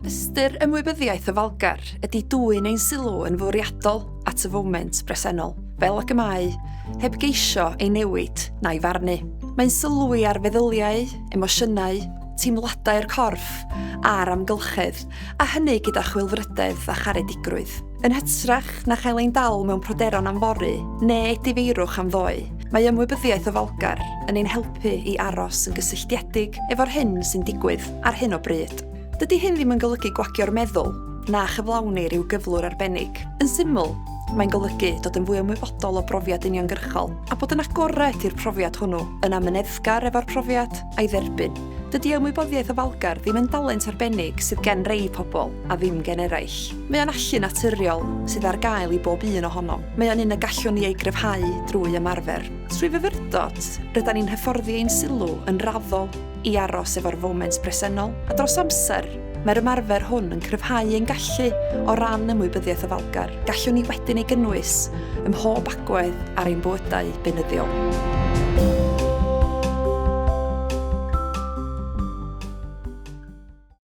Ystyr ymwybyddiaeth ofalgar ydy dwyn ein sylw yn fwriadol at y foment bresennol, fel ag y mae, heb geisio ei newid na'i farnu. Mae'n sylwi ar feddyliau, emosiynau, teimladau'r corff a'r amgylchedd, a hynny gyda chwilfrydedd a charedigrwydd. Yn hytrach na chael ein dal mewn pryderon am fory neu edifeirwch am ddoe, mae ymwybyddiaeth ofalgar yn ein helpu i aros yn gysylltiedig efo'r hyn sy'n digwydd ar hyn o bryd. Dydy hyn ddim yn golygu gwagio'r meddwl, na chyflawni rhyw gyflwr arbennig. Yn syml, mae'n golygu dod yn fwy ymwybodol o brofiad uniongyrchol a bod yn agored i'r profiad hwnnw, yn amyneddgar efo'r profiad, a'i dderbyn. Dydy ymwybyddiaeth ofalgar ddim yn dalent arbennig sydd gen rei pobl a ddim gen eraill. Mae o'n allu naturiol sydd ar gael i bob un ohonom. Mae o'n un y gallwn ni ei gryfhau drwy ymarfer. Trwy fyfyrdod, rydan ni'n hyfforddi ein sylw yn raddol i aros efo'r foment bresennol, a dros amser, mae'r ymarfer hwn yn cryfhau ein gallu o ran ymwybyddiaeth ofalgar. Gallwn ni wedyn ei gynnwys ym mhob agwedd ar ein bywydau beunyddiol.